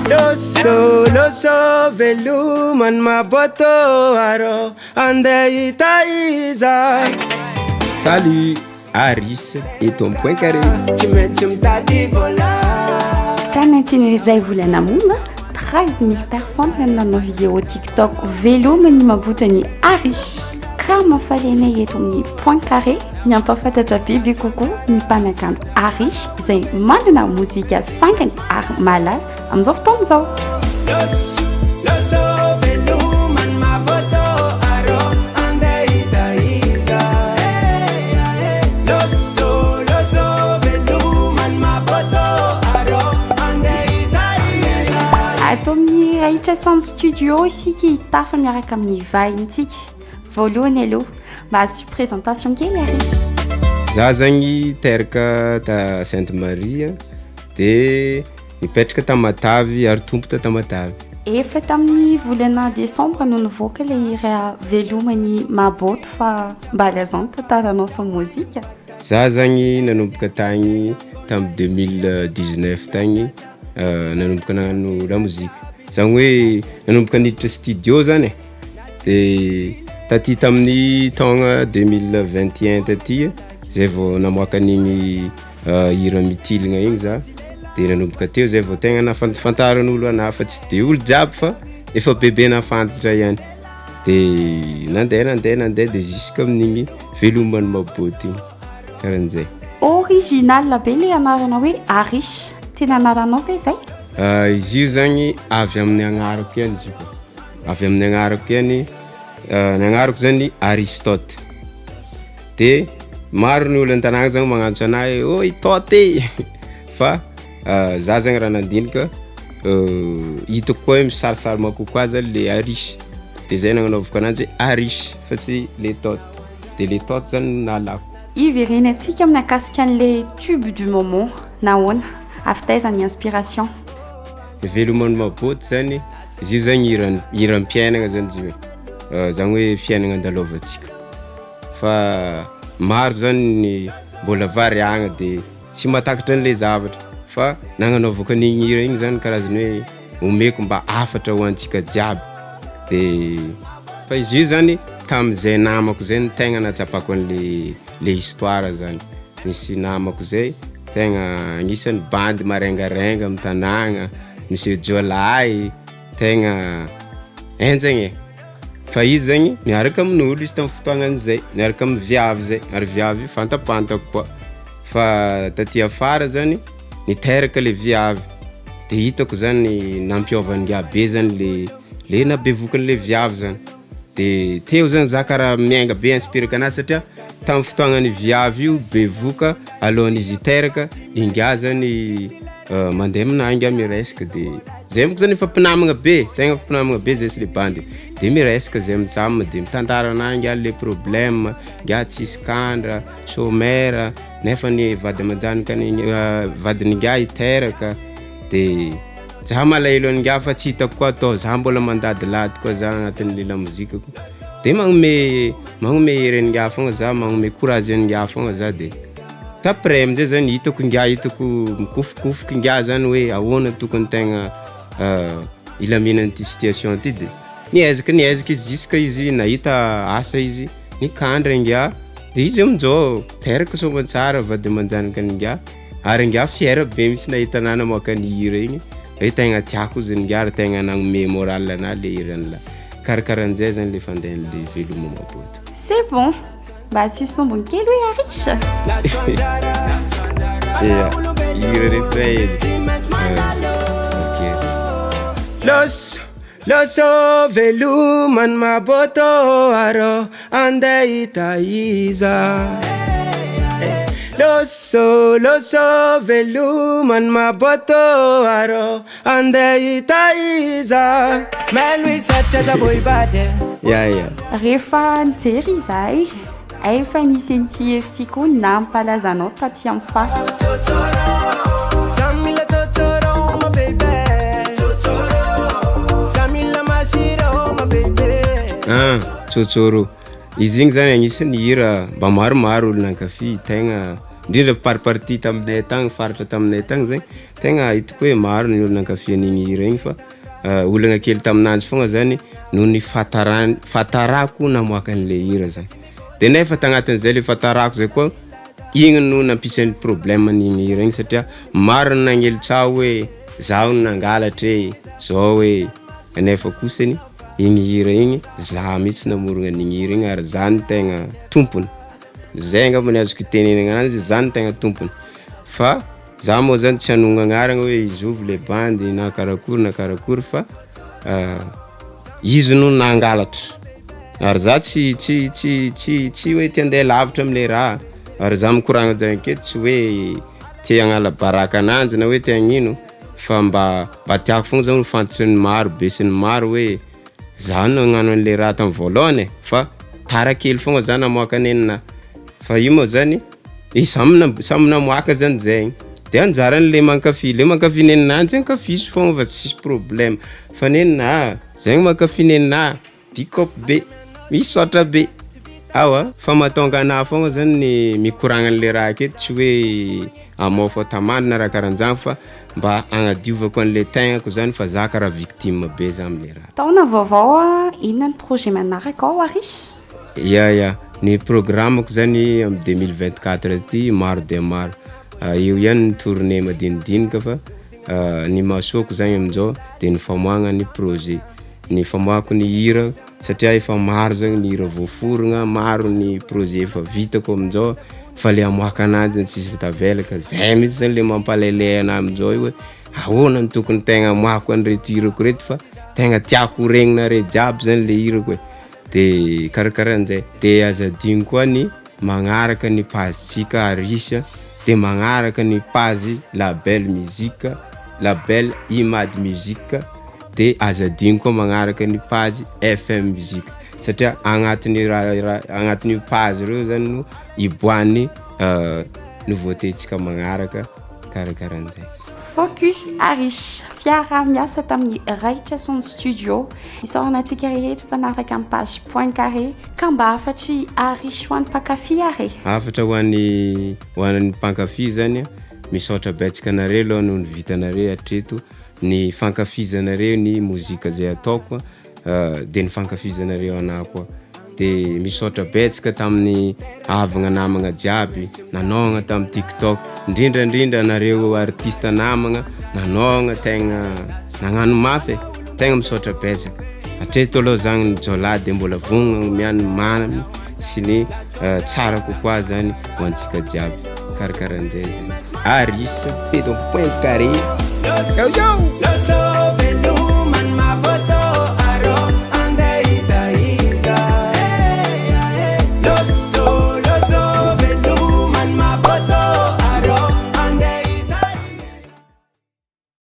Loso, loso, veloma ny maboto arô andeha hitaiza. Salut, Aris et ton point carré. Tsy maintsy mitady vôla. Tanatin'ny iray volana monja, 13 000 personnes no nanao vidéo TikTok veloma ny maboto ny Arish. Ka mahafaly anay eto amin'ny Point Carré ny hampahafantatra bebe kokoa ny mpanakanto Arish izay manana mozika sangany ary malaza amin'izao fotoana izao. Loso, loso, veloma ny maboto arô andeha hitaiza. Loso, loso, veloma ny maboto arô andeha hitaiza. Ato amin'ny Raitra Sound Studio isika hitafa miaraka amin'ny vahintsika. Voalohany aloha, mba asio présentation kely, Arish. Za zagny teraka ta Sainte Marie de nipetraka Tamatavy ary tompo ta Tamatavy. Efa tamin'ny volana décembre no nivoaka ilay hira veloma ny maboto, fa mba lazao ny tantaranao sy mozika. Za zagny nanomboka tagny tamy 2019 tagny, nanomboka nagnano lamozika, zany hoe nanomboka niditra studio zany e, de taty tamin'ny taogna 2021 taty zay vao namoaka an'igny hira Mitiligna igny zah, de nanomboka teo zay vao tegna nahafantaran'olo anahy fa tsy de olo jiaby fa efa bebe nahafantatra ihany, de nandeha nandeha nandeha de jusk'amin'igny veloma ny maboto igny, karahan'zay. Original be le anarana hoe Arish. Tena anaranao ve zay? Izy io zagny avy amin'ny agnarako ihany izy io ka, avy amin'ny agnarako ihany, ny agnarako zany Aristote, de maro ny olo an-tanàgna zany magnantso anahy hoe ôy Tote fa za zagny raha nandinika hitako koa hoe misarisary makokoa zany le Arish de zay nagnanaovako ananjy hoe Arish fa tsy le Tote, de le Tote zany no nalako. Iverenantsika amin'ny akasika an'le tube du moment, nahoana? Avy taiza ny inspiration? Veloma ny maboto zany, izy io zany hiram-piainagna zany izy io e, zany hoe fiainagna andalovantsika fa maro zany ny mbola variagna de tsy mahatakatra an'le zavatra fa nagnanaovako an'igny hira igny zany karazany hoe omeko mba hafatra ho antsika jiaby, de fa izy io zany tam'zay namako zay no tegna nahatsapako an'le le histoire zany, nisy namako zay tegna agnisan'ny bandy marengarenga amy tanàgna, monsieur jiolahy, tegna enjagna e, fa izy zagny miaraka amin'olo izy tamy fotoagnan'izay, miaraka amy viavy zay ary viavy io fantapantako koa, fa taty afara zany niteraka le viavy de hitako zany nampiôva an'ingahy be zany le nahabevohoka an'le viavy zany, de teo zany za karaha miainga be inspiraka anazy satria tamy fotoagnan'ny viavy io bevohoka alohan'izy hiteraka ingahy zany mande aminahy ingahy miresaka de zay monko zany efa mpinamagna be, tegna mpinamagna be zay sy le bandy, de miresaka zay mitsam de mitantara anahy ingahy le problème, ingahy tsisy kandra, chômeur, nefany vady aman-janakany vadin'ingahy hiteraka, de za malahelo an'ingahy fa tsy hitako koa atao, za mbola mandadilady koa za agnatin'le lamozikako, de magnome hery an'ingahy foagna za, magnome courage an'ingahy foagna za, de t'après amizay zany hitako ingahy hitako mikofokofoky ingahy zany hoe ahoana tokony tegna hilaminan'ity situation ty de niezaka niezaka izy juska izy nahita asa izy, nikandra ingahy de izy aminjao teraka soamantsara vady aman-janakan'ingahy ary ingahy fier be mihintsy nahita anahy namoaka ny hira igny hoe tegna tiàko ozy ingahy ary tegna nagnome moral anahy le hiran'lah, karakarahan'zay zany le fandehan'le veloma maboto. C'est bon, mba asio sombiny kely hoe, Arish. Ia, hira refrain edy, ok. Loso, loso, veloma ny maboto arô andeha hitaiza. Loso, loso, veloma ny maboto arô andeha hitaiza. Man, we such a boy bad. Ia. Rehefa nijery izahay, efa nisy an'ity hery ity koa nampalaza anao taty amin'ny faritra. Za mila tsotsoro, my baby. Za mila masira, my baby. Ah, Tsotsoro, izy igny zany agnisan'ny hira mba maromaro olo nankafy tegna. Indrindra par partie taminay tagny, faritra taminay tagny zay, tegna hitako hoe maro ny olo nankafy an'igny hira igny fa olagna kely taminanjy foagna zany noho ny fahatarany fahatarako namoaka anle hira zany, de nefa tagnatin'izay le fahatarako zay koa igny no nampisy ny problème an'igny hira igny satria maro ny nagnely tsaho hoe zaho no nangalatra e, zao e, nefa kosany igny hira igny zah mihintsy namorogno an'igny hira igny ary zah no tegna tompony, zay angamba ny azoko itenenana ananjy zah no tegna tompony fa zah moa zany tsy hagnonona agnarana hoe izovy le bandy na karakory na karakory fa izy no nangalatra ary zah tsy tsy tsy tsy tsy hoe te ande lavitra amle raha ary zah mikoragna zay aketo tsy hoe te hagnala baraka ananjy na hoe te hagnino fa mba mba tiàko foagna zany ho fantatry ny maro be sy ny maro hoe zah nagnano anle raha tamy voalohany e fa tara kely foagna zah namoaka nenahy fa io moa zany i samy nam- samy namoàka zany zaigny de anjaran'le mankafy, le mankafy nenanjy ankafizo foagna fa tsisy problema fa nenahy zaigny mankafy nenahy big up be, misaotra be, eoa fa mahatonga anahy foagna zany ny mikoragna anle raha aketo tsy hoe hamôfa tamady na raha karahanjany fa mba hagnadiovako anle tegnako zany fa zah karaha victime be zah amle raha. Taona vaovao a, inona ny projet manaraka ao Arish? Ya ya, ny programmako zany amy 2024 ty maro de maro, eo ihany ny tournée madinidinika fa ny mahasoako zany aminjao de ny famoahagna ny projet, ny famoahako ny hira satria efa maro zany ny hira voaforogna, maro ny projet efa vitako aminjao fa le hamoaka ananjy no sisa tavela ka zay mihintsy zany le mampalailay anahy aminjao io hoe ahoana no tokony tegna hamoahako an'ireto hirako reto fa tegna tiàko ho regninareo jiaby zany le hirako e, de karakarahanjay, de aza adigno koa ny magnaraka ny page-ntsika Arish de magnaraka ny page Label Music, Label Imad Music, de aza adigno koa magnaraka ny page FM Music satria agnatin'io raha raha agnatin'io page reo zany no hiboahan'ny nouveauté-ntsika magnaraka karakarahanjay. Focus Arish, fiara-miasa tamin'ny Raitra Sound Studio. Isaorana antsika rehetra mpanaraka amin'ny page Point Carré ka mba hafatry Arish ho an'ny mpankafy ary. Hafatra ho an'ny ho an'ny mpankafy zany a, misaotra betsaka anareo aloha noho ny vitanareo hatreto, ny fankafizanareo ny mozika zay ataoko de ny fankafizanareo anahy koa, de misaotra betsaka tamin'ny havagna namagna jiaby nanôhagna tamin'ny TikTok, ndrindrandrindra anareo artista namagna nanôhagna tegna nagnano mafy e, tegna misaotra betsaka, hatreto aloha zany ny Jôlah de mbola vognona hagnome ny mamy sy ny tsara kokoà zany ho antsika jiaby, karakarahanjay zany, Arish eto amy Point Carré, yo yo! Loso veloman maboto aro andeha hitaiza. Loso.